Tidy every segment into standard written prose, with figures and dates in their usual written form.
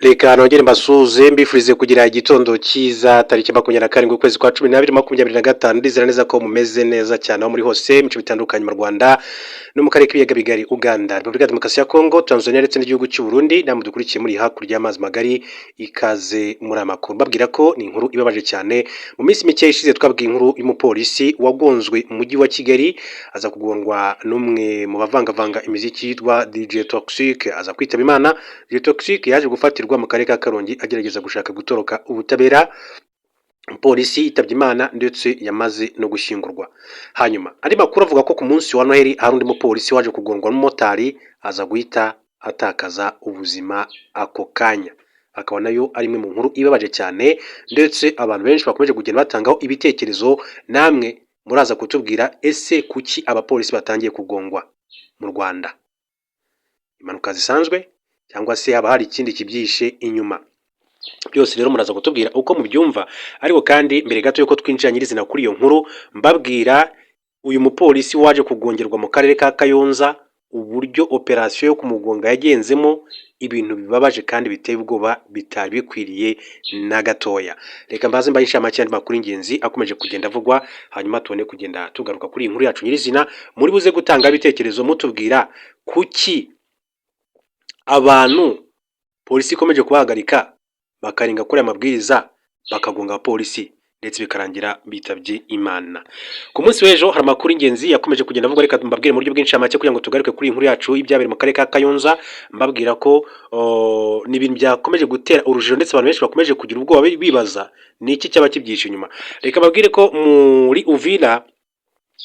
Reka nongere mbasuhuze, mbifurize kugira igitondo cyiza. Tariki 27 ukwezi kwa 12 2025. Ndizera neza ko mumeze neza cyane aho muri hose mu bice bitandukanye, mu Rwanda no mu karere k'ibiyaga bigari, Uganda, Repubulika ya Demokarasi ya Kongo, Tanzania ndetse n'igihugu cy'u Burundi. Namwe dukurikiye muri hakurya y'amazi magari, ikaze muri aya makuru. Mbabwira ko ni inkuru ibabaje cyane. Mu minsi mike ishize twabwiye inkuru y'umupolisi wagonzwe mu mujyi wa Kigali, aza kugongwa n'umwe mu bavangavanga imiziki yitwa DJ Toxic, aza kwitaba Imana. DJ Toxic yaje gufatirwa mu karere ka Karongi agerageza gushaka gutoroka ubutabera. Polisi yitabye Imana ndetse yamaze no gushyingurwa. Hanyuma andi makuru avuga ko ku munsi wa Noheli hari undi mupolisi waje kugongwa n'umumotari, aza guhita atakaza ubuzima ako kanya. Akaba nayo ari imwe mu nkuru ibabaje cyane, ndetse abantu benshi bakomeje kugenda batangaho ibitekerezo. Namwe muraza kutubwira: ese kuki abapolisi batangiye kugongwa mu Rwanda? Impanuka zisanzwe cyangwa se haba hari ikindi kibyihishe inyuma? Byose rero muraza kutubwira uko mubyumva. Ariko kandi mbere gato yuko twinjira nyirizina kuri iyo nkuru, mbabwira uyu mupolisi waje kugongerwa mu karere ka Kayonza, uburyo operasiyo yo kumugonga yagenzemo, ibintu bibabaje kandi biteye ubwoba, bitari bikwiriye na gatoya. Reka mbaze mbahe inshamake y'andi makuru y'ingenzi akomeje kugenda avugwa, hanyuma tubone kugenda tugaruka kuri iyi nkuru yacu nyirizina. Muri buze gutanga ibitekerezo mutubwira kuki abantu polisi ikomeje kubahagarika bakarenga kuri aya mabwiriza, bakagonga abapolisi, ndetse bikarangira bitabye Imana. Ku munsi w'ejo hari amakuru y'ingenzi yakomeje kugenda avugwa. Reka mbabwire mu buryo bw'inshamake kugira ngo tugaruke kuri iyi nkuru yacu y'ibyabereye mu karere ka Kayonza. Mbabwira ko ni ibintu byakomeje gutera urujijo, ndetse abantu benshi bakomeje kugira ubwoba bibaza ni iki cyaba kibyihishe inyuma. Reka mbabwire ko muri Uvira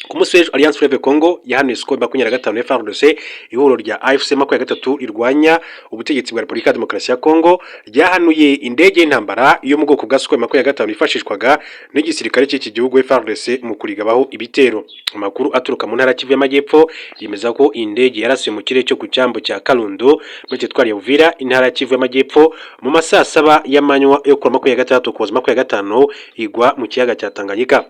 ku munsi w'ejo Alliance Fleuve Congo yahanuye Sukhoi 25 FARDC. Ihuriro rya AFC 23 rirwanya ubutegetsi bwa Repubulika ya Demokarasi ya Congo ryahanuye indege y'intambara yo mu bwoko bwa Sukhoi 25 yifashishwaga n'igisirikare cy'iki gihugu FARDC mu kurigabaho ibitero. Amakuru aturuka mu ntara ya Kivu y'Amajyepfo yemeza ko iyi ndege yarasiwe mu kirere cyo ku cyambu cya Kalundu muri teritwari ya Uvira, intara ya Kivu y'Amajyepfo, mu ma saa 7 y'amanywa yo kuwa 26 Ukuboza 25, igwa mu kiyaga cya Tanganyika.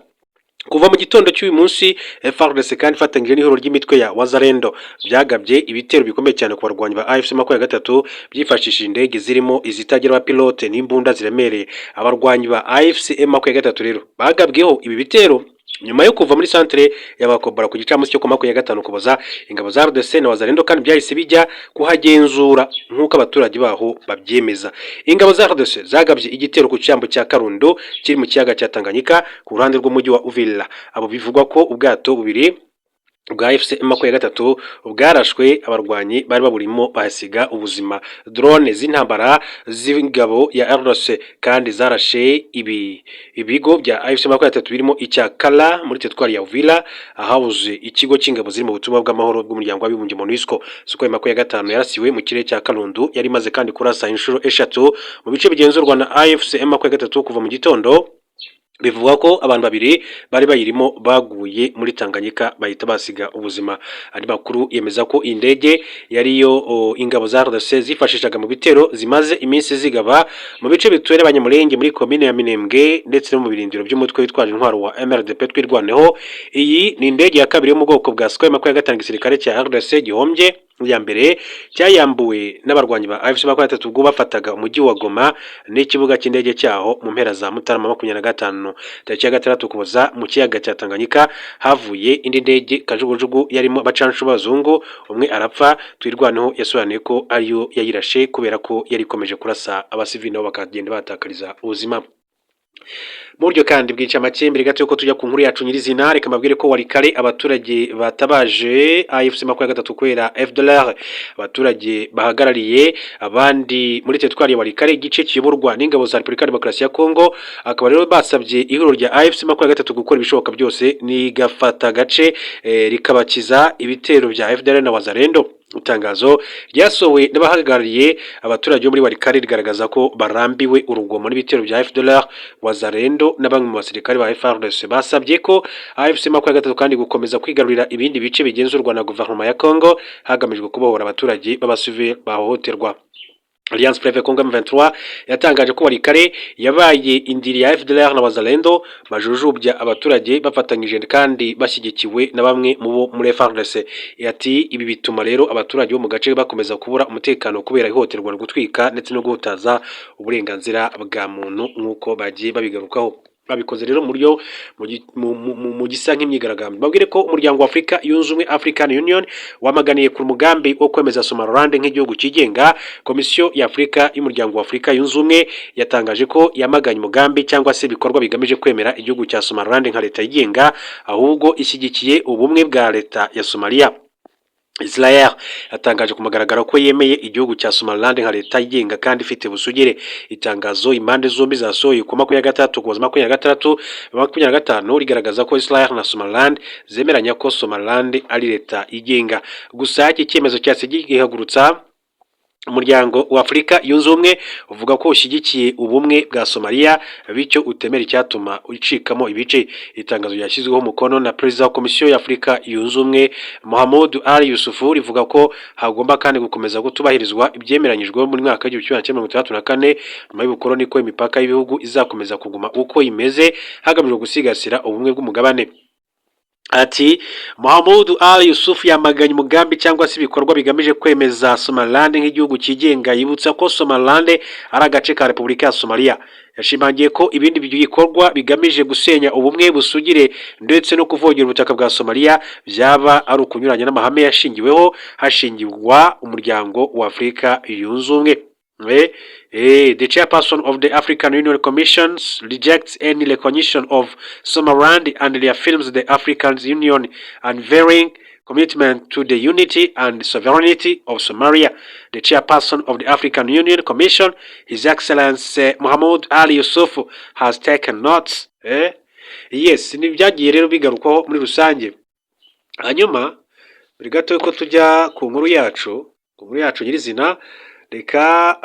Kuva mu gitondo cy'uyu munsi, FARDC kandi ifatanyije n'ihuriro ry'imitwe ya Wazalendo byagabye ibitero bikomeye cyane ku barwanyi ba AFC 23, byifashishije indege zirimo izitagira abapilote n'imbunda ziremereye. Abarwanyi ba AFC 23 rero bagabweho ibi bitero nyuma yo kuva muri centre y'Abakobora ku gicamunsi cyo ku 25 Ukuboza. Ingabo za RDC na Wazalendo kandi byahise bijya kuhagenzura nk'uko abaturage baho babyemeza. Ingabo za RDC zagabye igitero ku cyambu cya Karundo kiri mu kiyaga cya Tanganyika ku ruhande rw'umujyi wa Uvira. Abo bivugwa ko ubwato bubiri bwa AFC 23 bwarashwe, abarwanyi bari baburimo bahasiga ubuzima. Drone z'intambara z'ingabo ya RDC kandi zarashe ibigo bya AFC 23 birimo icya Kala muri teritwari ya Uvira, ahabuze ikigo cy'ingabo ziri mu butumwa bw'amahoro bw'umuryango w'abibumbye MONUSCO. Sukhoi 25 yarasiwe mu kirere cya Kalundu yari imaze kandi kurasa inshuro eshatu mu bice bigenzurwa na AFC 23 kuva mu gitondo. Bivugwa ko abantu babiri bari bayirimo baguye muri Tanganyika bahita basiga ubuzima. Andi makuru yemeza ko iyi ndege yariyo ingabo za RDC zifashishaga mu bitero zimaze iminsi zigaba mu bice bituwe n'Abanyamulenge muri komine ya Minembwe ndetse no mu birindiro by'umutwe witwaje intwaro wa MRDP Twirwaneho. Iyi ni indege ya kabiri yo mu bwoko bwa Sukhoi 25 igisirikare cya RDC gihombye. Iya mbere cyayambuwe n'abarwanyi ba AFC 23 ubwo bafataga umujyi wa Goma n'ikibuga cy'indege cyaho mu mpera za Mutarama 25. Tariki ya 6 Ukuboza, mu kiyaga cya Tanganyika havuye indi ndege kajugujugu yarimo abacancuro b'abazungu, umwe arapfa. Twirwaneho yasobanuye ko ariyo yayirashe kubera ko yari ikomeje kurasa abasivili, nabo bakagenda batakariza ubuzima. Mu buryo kandi bw'incamake, mbere gato yuko tujya ku nkuru yacu nyirizina, reka mbabwire ko Walikale abaturage batabaje AFC 23 kubera FDLR. Abaturage bahagarariye abandi muri teritwari ya Walikale, igice kiyoborwa n'ingabo za Repubulika ya Demokarasi ya Kongo, akaba rero basabye ihuriro rya AFC 23 gukora ibishoboka byose nigafata agace rikabakiza ibitero bya FDLR na Wazalendo. Itangazo ryasohowe n'abahagarariye abaturage bo muri Walikale rigaragaza ko barambiwe urugomo n'ibitero bya FDLR, Wazalendo na bamwe mu basirikare ba FARDC. Basabye ko AFC 23 kandi gukomeza kwigarurira ibindi bice bigenzurwa na guverinoma ya Congo, hagamijwe kubohora abaturage b'abasivili bahohoterwa. Alliance Fleuve Congo M23 yatangaje ko Walikale yabaye indiri ya FDLR na Wazalendo bajujubya abaturage bafatanyije kandi bashyigikiwe na bamwe mu bo muri FARDC. Ati ibi bituma rero abaturage bo mu gace bakomeza kubura umutekano kubera ihohoterwa, gutwika ndetse no guhutaza uburenganzira bwa muntu, nk'uko bagiye babigarukaho. Babikoze rero mu buryo mu gisa nk'imyigaragambyo. Babwire ko Umuryango wa Afurika Yunze Ubumwe, African Union, wamaganiye ku mugambi wo kwemeza Somaliland nk'igihugu cyigenga. Komisiyo ya Afurika y'Umuryango wa Afurika Yunze Ubumwe yatangaje ko yamaganye umugambi cyangwa se ibikorwa bigamije kwemera igihugu cya Somaliland nka leta yigenga, ahubwo ishyigikiye ubumwe bwa leta ya Somalia. Israel yatangaje ku mugaragaro ko yemeye igihugu cya Somaliland nka leta yigenga kandi ifite ubusugire. Itangazo impande zombi zasohoye ku 23 Ukuboza 26 2025 rigaragaza ko Israel na Somaliland zemeranya ko Somaliland ari leta yigenga. Gusa iki cyemezo cyahise gihagurutsa Umuryango wa Afurika Yunze Ubumwe, uvuga ko ushyigikiye ubumwe bwa Somalia, bityo utemera icyatuma icikamo ibice. Itangazo ryashyizweho umukono na Perezida wa Komisiyo ya Afurika Yunze Ubumwe, Mohamed Ali Yusufu, rivuga ko hagomba kandi gukomeza kutubahirizwa ibyemeranyijweho mu mwaka w'1964 nyuma y'ubukoloni, ko imipaka y'ibihugu izakomeza kuguma uko imeze hagamijwe gusigasira ubumwe bw'umugabane. Ati Mohamed Ali Yusuf yamaganye umugambi cyangwa se ibikorwa bigamije kwemeza Somaliland nk'igihugu cyigenga, yibutsa ko Somaliland ari agace ka Repubulika ya Somalia. Yashimangiye ko ibindi bikorwa bigamije gusenya ubumwe, busugire ndetse no kuvogera ubutaka bwa Somalia byaba ari ukunyuranya n'amahame yashingiweho hashingirwa Umuryango wa Afurika Yunze Ubumwe. The chairperson of the African Union Commission rejects any recognition of Somaliland and reaffirms the African Union unwavering commitment to the unity and sovereignty of Somalia. The chairperson of the African Union Commission, His Excellency Mohamed Ali Yusuf, has taken notes. Yes, ni byagiye rero bigarukwaho muri rusange. Hanyuma buri gato ko tujya ku nkuru yacu nyirizina, reka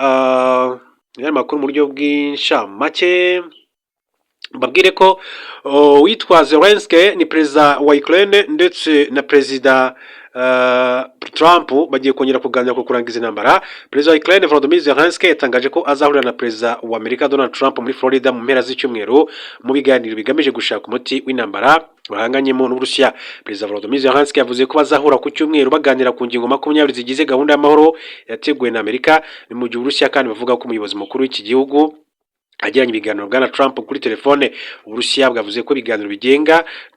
aya makuru mu buryo bw'inshamake mbabwire ko witwa Zelensky ni perezida wa Ukraine ndetse na Perezida Trump bagiye kongera kuganira ku kurangiza intambara. Perezida wa Ukraine, Volodymyr Zelensky, yatangaje ko azahurira na Perezida wa Amerika, Donald Trump, muri Florida mu mpera z'icyumweru mu biganiro bigamije gushaka umuti w'intambara bahanganyemo n'Uburusiya. Perezida Volodymyr Zelensky yavuze ko bazahura ku cyumweru baganira ku ngingo 20 zigize gahunda y'amahoro yateguwe na Amerika. Ni mu gihe Uburusiya kandi bavuga ko umuyobozi mukuru w'iki gihugu agiranye ibiganiro bwana Trump kuri telefone. Uburusiya bwavuze ko ibiganiro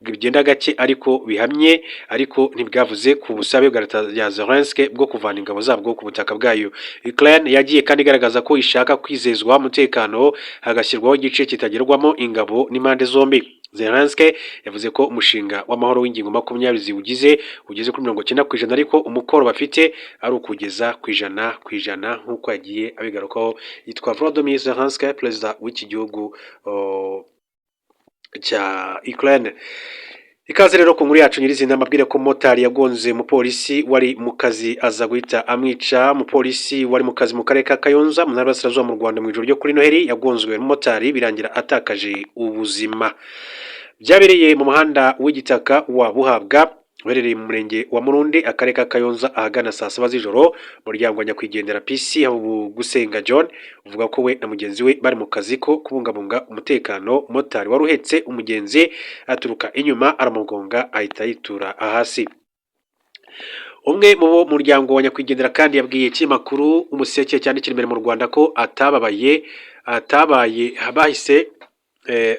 bigenda gake ariko bihamye, ariko ntibwavuze ku busabe bwa leta ya Zelensky bwo kuvana ingabo zabwo ku butaka bwayo. Ukraine yagiye kandi igaragaza ko ishaka kwizezwa umutekano, hagashyirwaho igice kitagerwamo ingabo n'impande zombi. Zelensky yavuze ko umushinga w'amahoro w'ingingo 20 ziwugize ugeze kuri 90%, ariko umukoro bafite ari ukugeza ku 100%, nk'uko yagiye abigarukaho. Yitwa Volodymyr Zelensky, perezida w'iki gihugu cya Ukraine. Ikaze rero ku nkuru yacu nyirizina. Mbabwire ko motari yagonze umupolisi wari mu kazi aza guhita amwica. Umupolisi wari mu kazi mu karere ka Kayonza mu Ntara y'Iburasirazuba mu Rwanda, mu ijoro ryo kuri Noheli yagonzwe n'umumotari birangira atakaje ubuzima. Byabereye mu muhanda w'igitaka wa Buhabwa uherereye mu murenge wa Murundi, akarere ka Kayonza, ahagana saa 7 z'ijoro. Umuryango wa nyakwigendera PC Gusenga John uvuga ko we na mugenzi we bari mu kazi ko kubungabunga umutekano, motari wari uhetse umugenzi aturuka inyuma aramugonga, ahita yitura hasi. Umwe mu bo muryango wa nyakwigendera kandi yabwiye ikinyamakuru Umuseke cyandikira imbere mu Rwanda ko atababaye atabaye bahise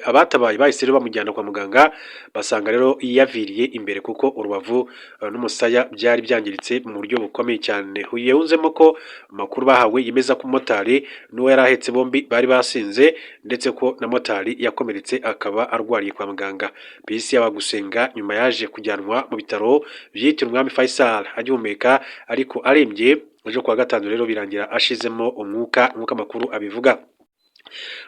abatabaye bahise rero bamujyana kwa muganga, basanga rero yaviriye imbere kuko urubavu n'umusaya byari byangiritse mu buryo bukomeye cyane. Yunzemo ko amakuru bahawe yemeza ko umumotari n'uwo yari ahetse bombi bari basinze, ndetse ko na motari yakomeretse akaba arwariye kwa muganga. PC Yabagusenga nyuma yaje kujyanwa mu bitaro byitiriwe Umwami Faisal agihumeka ariko arembye. Ejo kuwa gatanu rero birangira ashizemo umwuka, nk'uko amakuru abivuga.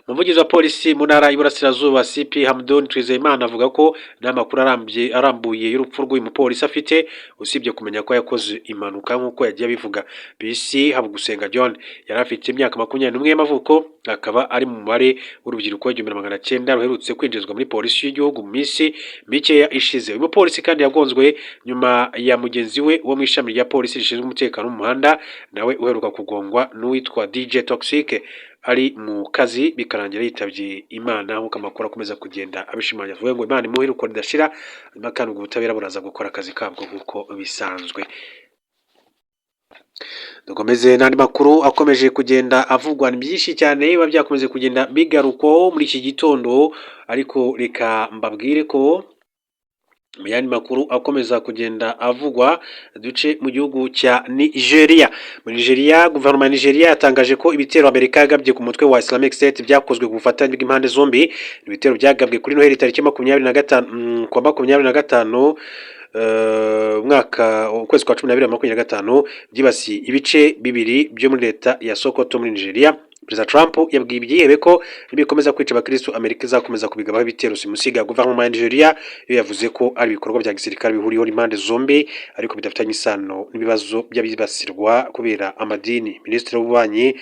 Umuvugizi wa polisi mu ntara y'Iburasirazuba, CP Hamdun Twizeyimana, avuga ko nta makuru arambuye y'urupfu rw'uyu mupolisi afite, usibye kumenya ko yakoze impanuka nk'uko yagiye abivuga. PC Habugusenga John yari afite imyaka 21 y'amavuko, akaba ari mu mubare w'urubyiruko 1900 ruherutse kwinjizwa muri polisi y'igihugu mu minsi mikeya ishize. Uyu mupolisi kandi yagonzwe nyuma ya mugenzi we wo mu ishami rya polisi rishinzwe umutekano mu muhanda, nawe uheruka kugongwa n'uwitwa DJ Toxic ari mu kazi, bikarangira yitabye Imana, nk'uko amakuru akomeza kugenda abishimangira. Avuga ngo Imana imuhe iruhuko ridashira, hanyuma kandi ubwo ubutabera buraza gukora akazi kabwo nk'uko bisanzwe. Dukomeze n'andi makuru akomeje kugenda avugwa. Ni byinshi cyane biba byakomeje kugenda bigarukwaho muri iki gitondo, ariko reka mbabwire ko mu yandi makuru akomeza kugenda avugwa, duce mu gihugu cya Nigeria. Muri Nigeria, guverinoma ya Nigeria yatangaje ko ibitero Amerika yagabye ku mutwe wa Islamic State byakozwe ku bufatanye bw'impande zombi. Ibitero byagabwe kuri Noheli tariki 25, kuwa 25, umwaka ukwezi kwa 12 25, byibasiye ibice bibiri byo muri leta ya Sokoto muri Nigeria. Perezida Trump yabwiye ibyihebe ko nibikomeza kwica abakristo, Amerika izakomeza kubigabaho ibitero simusiga. Guverinoma ya Nigeria yo yavuze ko ari ibikorwa bya gisirikare bihuriyeho n'impande zombi, ariko bidafitanye isano n'ibibazo by'abibasirwa kubera amadini. Minisitiri w'ububanyi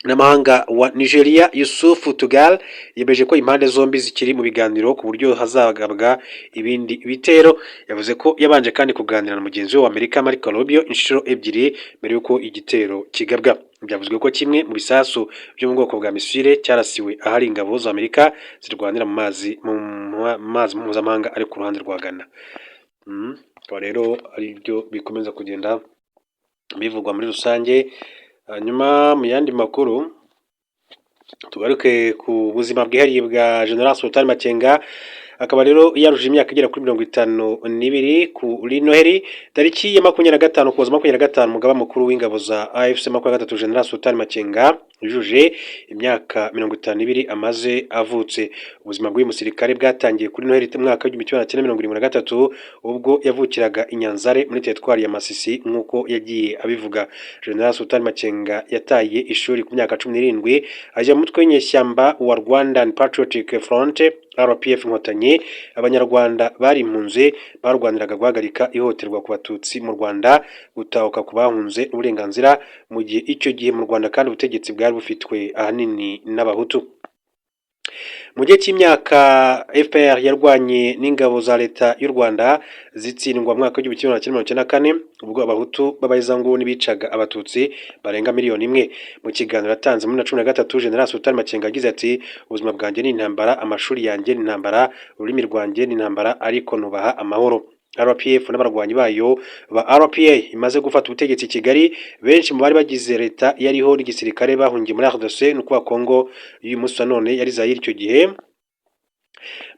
n'amahanga wa Nigeria, Yusuf Tugal, yemeje ko impande zombi zikiri mu biganiro ku buryo hazagabwa ibindi bitero. Yavuze ko yabanje kandi kuganira na mugenzi we wa Amerika, Marco Rubio, inshuro ebyiri mbere y'uko igitero kigabwa. Byavuzwe ko kimwe mu bisasu byo mu bwoko bwa misile cyarasiwe ahari ingabo za Amerika zirwanira mu mazi mpuzamahanga ari ku ruhande rwa Ghana. Akaba rero ari byo bikomeza kugenda bivugwa muri rusange. Hanyuma mu yandi makuru, tugaruke ku buzima bwihariye bwa General Sultan Makenga, akaba rero yaruje imyaka igera kuri 52 kuri Noheli tariki ya 25 Ukuboza 25. Umugaba mukuru w'ingabo za AFC 23, General Sultan Makenga, yujuje imyaka 52 amaze avutse. Ubuzima bw'uyu musirikare bwatangiye kuri Noheli umwaka w'1973, ubwo yavukiraga i Nyanzare muri teritwari ya Masisi, nk'uko yagiye abivuga. General Sultan Makenga yataye ishuri ku myaka 17, ajya mu mutwe w'inyeshyamba wa Rwandan Patriotic Front, RPF Inkotanyi. Abanyarwanda bari impunzi barwaniraga guhagarika ihohoterwa ku Batutsi mu Rwanda, gutahuka ku bahunze, uburenganzira, mu gihe icyo gihe mu Rwanda kandi ubutegetsi bwari bufitwe ahanini n'Abahutu. Mu gihe cy'imyaka FPR yarwanye n'ingabo za leta y'u Rwanda, zitsindwa mu mwaka w'1994, ubwo Abahutu b'abahezanguni bicaga Abatutsi barenga miliyoni 1. Mu kiganiro yatanze muri 2013, General Sultan Makenga yagize ati: "Ubuzima bwanjye ni intambara, amashuri yanjye ni intambara, ururimi rwanjye ni intambara, ariko nubaha amahoro." RPF n'abarwanyi bayo ba RPA imaze gufata ubutegetsi i Kigali, benshi mu bari bagize leta yariho n'igisirikare bahungiye muri RDC, ni ukuvuga Congo y'uyu munsi wa none, yari Zaire icyo gihe.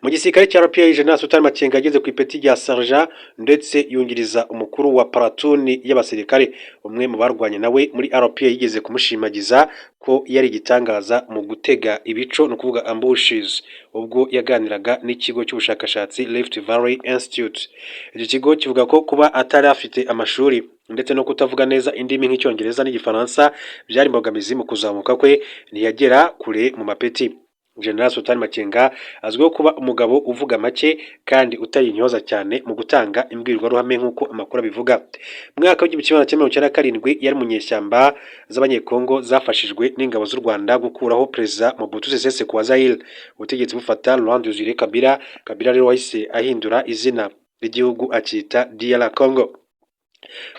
Mu gisirikare cya RPA, General Sultan Makenga yageze ku ipeti rya sergent, ndetse yungiriza umukuru wa platoon y'abasirikare. Umwe mu barwanye nawe muri RPA yigeze kumushimagiza ko yari igitangaza mu gutega ibico, ni ukuvuga ambushes, ubwo yaganiraga n'ikigo cy'ubushakashatsi Rift Valley Institute. Icyo kigo kivuga ko kuba atari afite amashuri ndetse no kutavuga neza indimi nk'Icyongereza n'Igifaransa byari imbogamizi mu kuzamuka kwe, ntiyagera kure mu mapeti. General Sultan Makenga azwiho kuba umugabo uvuga make kandi utari intyoza cyane mu gutanga imbwirwaruhame, nk'uko amakuru abivuga. Mu mwaka w'1997 yari mu nyeshyamba z'Abanyekongo zafashijwe n'ingabo z'u Rwanda gukuraho Perezida Mobutu Sese Seko wa Zaire, ubutegetsi bufata Laurent Desire Kabila. Kabila rero wahise ahindura izina ry'igihugu akita DR Congo.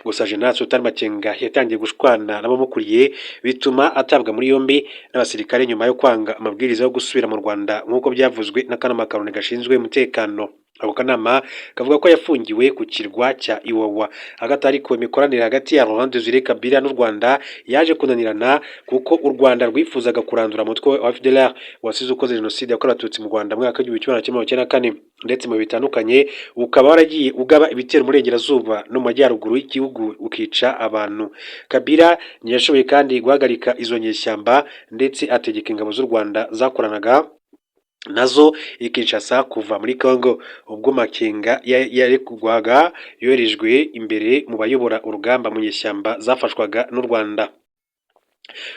Gusa General Sultan Makenga yatangiye gushwana n'abamukuriye, bituma atabwa muri yombi n'abasirikare nyuma yo kwanga amabwiriza yo gusubira mu Rwanda, nk'uko byavuzwe n'akanama ka Loni gashinzwe umutekano. Ako kanama kavuga ko yafungiwe ku kirwa cya Iwawa. Hagati ariko, imikoranire hagati ya Laurent Desire Kabila n'u Rwanda yaje kunanirana, kuko u Rwanda rwifuzaga kurandura umutwe wa FDLR wasize ukoze jenoside yakorewe Abatutsi mu Rwanda mu mwaka w'1994, ndetse mu bihe bitandukanye ukaba waragiye ugaba ibitero mu burengerazuba no mu majyaruguru y'igihugu, ukica abantu. Kabila ntiyashoboye kandi guhagarika izo nyeshyamba, ndetse ategeka ingabo z'u Rwanda zakoranaga nazo i Kinshasa kuva muri Congo. Ubwo Makenga yarekurwaga, yoherejwe imbere mu bayobora urugamba mu nyeshyamba zafashwaga n'u Rwanda.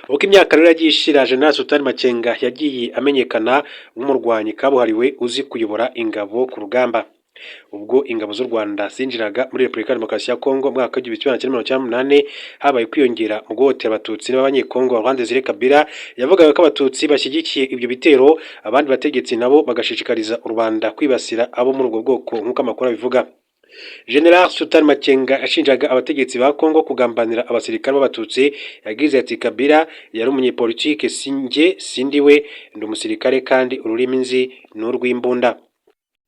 Uko imyaka rero yagiye ishira, General Sultan Makenga yagiye amenyekana nk'umurwanyi kabuhariwe uzi kuyobora ingabo ku rugamba. Ubwo ingabo z'u Rwanda zinjiraga muri Repubulika ya Demokarasi ya Kongo mu mwaka w'1998, habaye kwiyongera mu guhohotera Abatutsi n'Abanyekongo. Laurent Desire Kabila yavugaga ko Abatutsi bashyigikiye ibyo bitero, abandi bategetsi nabo bagashishikariza rubanda kwibasira abo muri ubwo bwoko, nk'uko amakuru abivuga. General Sultan Makenga yashinjaga abategetsi ba Kongo kugambanira abasirikare b'Abatutsi. Yagize ati: "Kabila yari umunyepolitike, si njye, sindi we, ndi umusirikare kandi ururimi nzi ni urw'imbunda."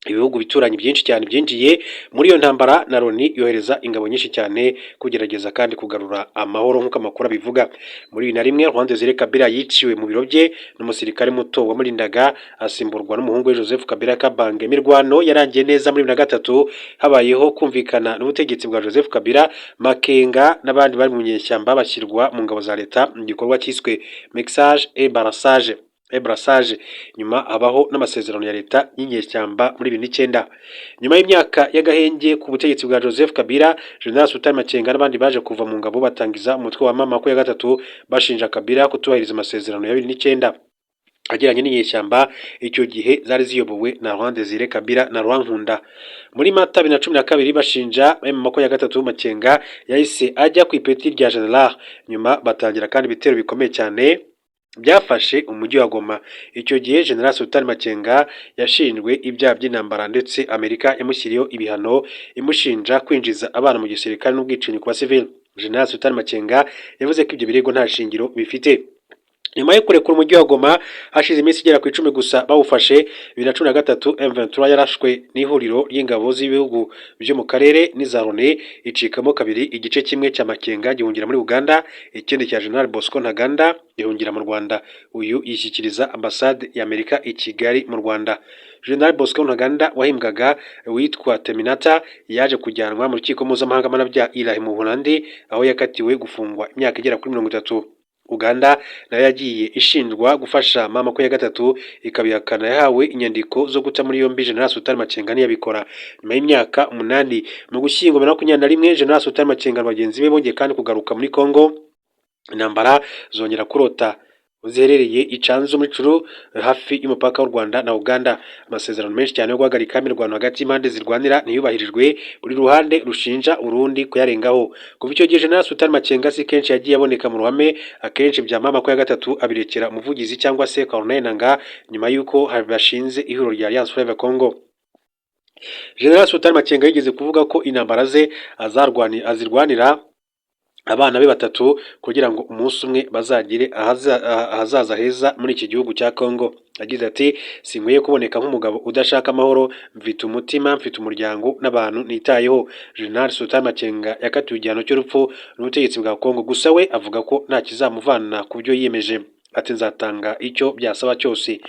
Ibihugu bituranyi byinshi cyane byinjiye muri iyo ntambara, na Loni yohereza ingabo nyinshi cyane kugerageza kandi kugarura amahoro, nk'uko amakuru abivuga. Muri 2001, Laurent Desire Kabila yiciwe mu biro bye n'umusirikare muto wamurindaga, asimburwa n'umuhungu we Joseph Kabila Kabange. Imirwano yarangiye neza muri 2003, habayeho kumvikana n'ubutegetsi bwa Joseph Kabila. Makenga n'abandi bari mu nyeshyamba bashyirwa mu ngabo za leta mu gikorwa cyiswe mixage et brassage. Nyuma habaho n'amasezerano ya leta y'inyeshyamba muri 2009. Nyuma y'imyaka y'agahenge ku butegetsi bwa Joseph Kabila, General Sultan Makenga n'abandi baje kuva mu ngabo, batangiza umutwe wa M23, bashinja Kabila kutubahiriza amasezerano ya 2009 agiranye n'inyeshyamba icyo gihe zari ziyobowe na Laurent Desire Kabila na Laurent Nkunda. Muri Mata 2012 bashinja M23. Makenga yahise ajya ku ipeti rya General. Nyuma batangira kandi ibitero bikomeye cyane byafashe umujyi wa Goma. Icyo gihe General Sultan Makenga yashinjwe ibyaha by'intambara, ndetse Amerika yamushyiriyeho ibihano imushinja kwinjiza abana mu gisirikare n'ubwicanyi ku basivili. General Sultan Makenga yavuze ko ibyo birego nta shingiro bifite. Nyuma yo kurekura umujyi wa Goma hashize iminsi igera ku 10 gusa bawufashe, 2013 M23 yarashwe n'ihuriro ry'ingabo z'ibihugu byo mu karere n'iza Loni, icikamo kabiri: igice kimwe cya Makenga gihungira muri Uganda, ikindi cya General Bosco Ntaganda gihungira mu Rwanda, uyu yishyikiriza ambasade ya Amerika i Kigali mu Rwanda. General Bosco Ntaganda wahimbwaga witwa Terminator yaje kujyanwa mu rukiko mpuzamahanga mpanabyaha i La Haye mu Buholandi, aho yakatiwe gufungwa imyaka igera kuri 30. Uganda nayo yagiye ishinjwa gufasha M23, ikabihakana. Yahawe inyandiko zo guta muri yombi General Sultan Makenga, ntiyabikora. Nyuma y'imyaka 8, mu Gushyingo 2021, General Sultan Makenga na bagenzi be bongeye kandi kugaruka muri Congo, intambara zongera kurota ziherereye i Canzu muri Rutshuru, hafi y'umupaka w'u Rwanda na Uganda. Amasezerano menshi cyane yo guhagarika imirwano hagati y'impande zirwanira ntiyubahirijwe, buri ruhande rushinja urundi kuyarengaho. Kuva icyo gihe, General Sultan Makenga si kenshi yagiye aboneka mu ruhame, akenshi bya M23 abirekera umuvugizi cyangwa se Corneille Nangaa, nyuma y'uko bashinze ihuriro rya Alliance Fleuve Congo. General Sultan Makenga yigeze kuvuga ko intambara ze azirwanira abana be batatu, kugira ngo umunsi umwe bazagire ahazaza heza muri iki gihugu cya Congo. Yagize ati: "Sinkwiye kuboneka nk'umugabo udashaka amahoro, mfite umutima, mfite umuryango n'abantu nitayeho." General Sultan Makenga yakatiwe igihano cy'urupfu n'ubutegetsi bwa Congo, gusa we avuga ko nta kizamuvana ku byo yiyemeje. Ati: "Nzatanga icyo byasaba cyose."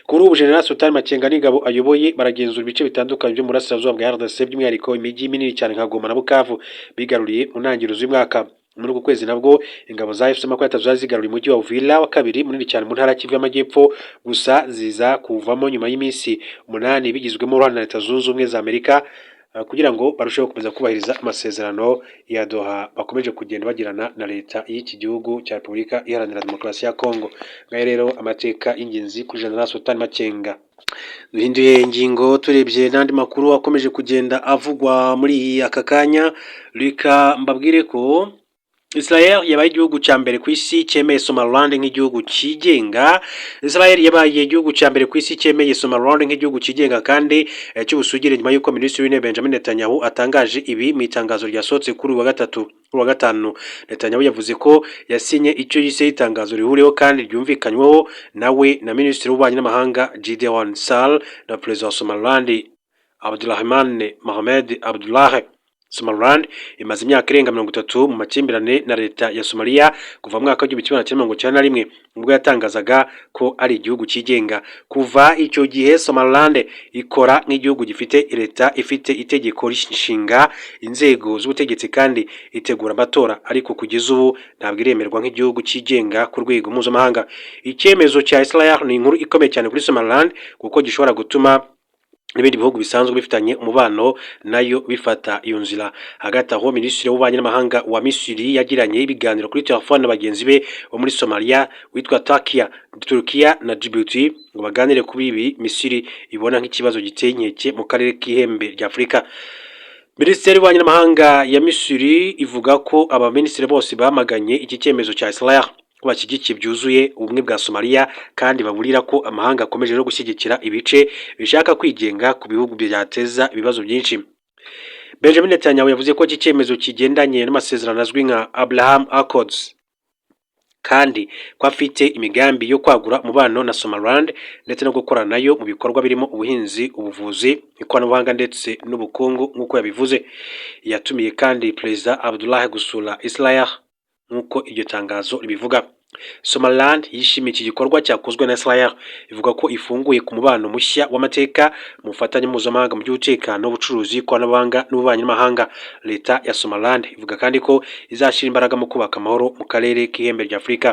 Kuri ubu General Sultan Makenga n'ingabo ayoboye baragenzura ibice bitandukanye byo mu burasirazuba bwa RDC, by'umwihariko imijyi minini cyane nka Goma na Bukavu bigaruriye mu ntangiriro z'umwaka. Muri uku kwezi nabwo ingabo za AFC 23 zari zigaruriye umujyi wa Uvira wa kabiri munini cyane mu ntara ya Kivu y'Amajyepfo, gusa ziza kuvamo nyuma y'iminsi 8 bigizwemo uruhare na Leta Zunze Ubumwe za Amerika, kugira ngo barusheho gukomeza kubahiriza amasezerano ya Doha bakomeje kugenda bagirana na leta y'iki gihugu cya Repubulika Iharanira Demokarasi ya Kongo. Ngayo rero amateka y'ingenzi kuri General Sultan Makenga. Duhinduye ingingo, turebye n'andi makuru akomeje kugenda avugwa muri aka kanya, reka mbabwire ko Israel yabaye igihugu cya mbere ku isi cyemeye Somaliland nk'igihugu cyigenga. Israel yabaye igihugu cya mbere ku isi cyemeye Somaliland nk'igihugu cyigenga kandi cy'ubusugire, nyuma y'uko Minisitiri w'Intebe Benjamin Netanyahu atangaje ibi mu itangazo ryasohotse kuri uyu wa gatatu. Kuri wa gatanu, Netanyahu yavuze ko yasinye icyo yise itangazo rihuriweho kandi ryumvikanyweho nawe na Minisitiri w'Ububanyi n'Amahanga Gideon Saar na Perezida wa Somaliland Abdulrahman Mohamed Abdullah. Somaliland imaze imyaka irenga 30 mu makimbirane na leta ya Somalia, kuva mu mwaka w'1991 ubwo yatangazaga ko ari igihugu cyigenga. Kuva icyo gihe Somaliland ikora nk'igihugu gifite leta ifite itegeko nshinga, inzego z'ubutegetsi kandi itegura amatora, ariko kugeza ubu ntabwo iremerwa nk'igihugu cyigenga ku rwego mpuzamahanga. Icyemezo cya Israel ni inkuru ikomeye cyane kuri Somaliland, kuko gishobora gutuma N'ibindi bihugu bisanzwe bifitanye umubano nayo bifata iyo nzira. Hagati aho, Minisitiri w'Ububanyi n'Amahanga wa Misiri yagiranye ibiganiro kuri telefone na bagenzi be bo muri Somalia witwa Takia, Turukiya na Djibouti ngo baganire kuri ibi Misiri ibona nk'ikibazo giteye inkeke mu karere k'ihembe rya Afurika. Minisiteri y'Ububanyi n'Amahanga ya Misiri ivuga ko abaminisitiri bose bamaganye iki cyemezo cya Israel, ko bashyigikiye byuzuye ubumwe bwa Somalia, kandi baburira ko amahanga akomeje no gushyigikira ibice bishaka kwigenga ku bihugu byateza ibibazo byinshi. Benjamin Netanyahu yavuze ko iki cyemezo kigendanye n'amasezerano azwi nka Abraham Accords, kandi ko afite imigambi yo kwagura umubano na Somaliland ndetse no gukorana nayo mu bikorwa birimo ubuhinzi, ubuvuzi, ikoranabuhanga ndetse n'ubukungu nk'uko yabivuze. Yatumiye kandi Perezida Abdullah gusura Israel nk'uko iryo tangazo ribivuga. Somaliland yishimiye iki gikorwa cyakozwe na Israel, ivuga ko ifunguye ku mubano mushya w'amateka mu bufatanye mpuzamahanga mu by'umutekano, ubucuruzi, ikoranabuhanga n'ububanyi n'amahanga. Leta ya Somaliland ivuga kandi ko izashyira imbaraga mu kubaka amahoro mu karere k'ihembe rya Afurika.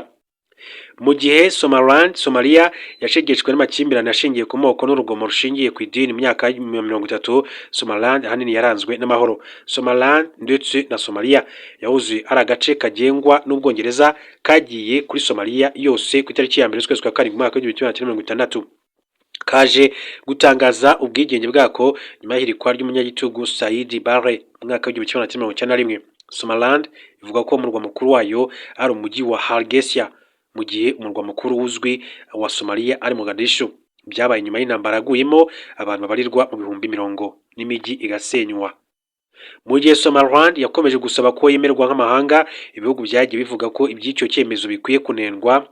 Mu gihe Somaliland, Somalia yashegeshwe n'amakimbirane ashingiye ku moko n'urugomo rushingiye ku idini mu myaka ya 30, Somaliland ahanini yaranzwe n'amahoro. Somaliland ndetse na Somalia yahoze ari agace kagengwa n'Ubwongereza kagiye kuri Somalia yose ku itariki ya 1 z'ukwezi kwa karindwi mu mwaka w'1960, kaje gutangaza ubwigenge bwako nyuma y'ihirikwa ry'umunyagitugu Siad Barre mu mwaka w'1991. Somaliland ivuga ko umurwa mukuru wayo ari umujyi wa Hargeisa, mu gihe umurwa mukuru uzwi wa Somalia ari Mogadishu. Byabaye nyuma y'intambara yaguyemo abantu babarirwa mu bihumbi mirongo n'imijyi igasenywa. Mu gihe Somaliland yakomeje gusaba ko yemerwa nk'amahanga, ibihugu byagiye bivuga ko iby'icyo cyemezo bikwiye kunengwa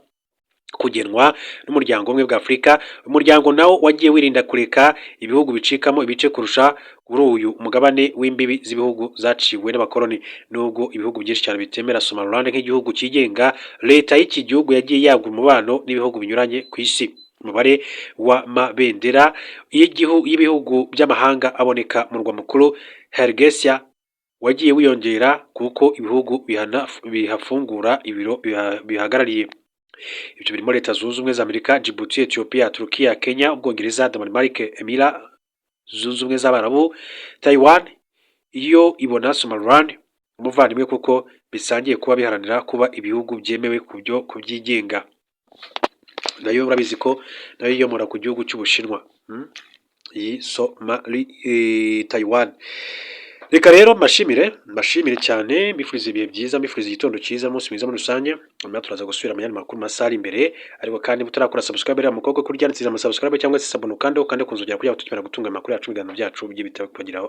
kugenwa n'umuryango Ubumwe bwa Afurika. Umuryango nawo wagiye wirinda kureka ibihugu bicikamo ibice kurusha kuri uyu mugabane w'imbibi z'ibihugu zaciwe n'abakoloni. Nubwo ibihugu byinshi cyane bitemera Somaliland nk'igihugu cyigenga, leta y'iki gihugu yagiye yagura umubano n'ibihugu binyuranye ku isi. Umubare w'amabendera y'ibihugu by'amahanga aboneka mu murwa mukuru Hargeisa wagiye wiyongera kuko ibihugu bihafungura ibiro bihagarariye. Ibyo birimo Leta Zunze Ubumwe za Amerika, Djibouti, Ethiopia, Turukiya, Kenya, Ubwongereza, Denmark, Emira Zunze Ubumwe z'Abarabu, Taiwan iyo ibona Somaliland umuvandimwe kuko bisangiye kuba biharanira kuba ibihugu byemewe ku byo kubyigenga. Nayo urabizi ko nayo yiyomora ku gihugu cy'Ubushinwa. Iyi Somali, Taiwan. Reka rero mbashimire, mbashimire cyane, mbifuriza ibihe byiza, mbifuriza igitondo cyiza, umunsi mwiza muri rusange. Nyuma turaza gusubira mu yandi makuru mu masaha ari imbere. Ariko kandi mutarakora subscribe, rero mukobwa kuri ryanditse ama subscribe cyangwa se s'abonner, kandi ukande ku nzogera kugira ngo tukimara gutunga amakuru yacu, ibiganiro byacu bijye bitakugeraho.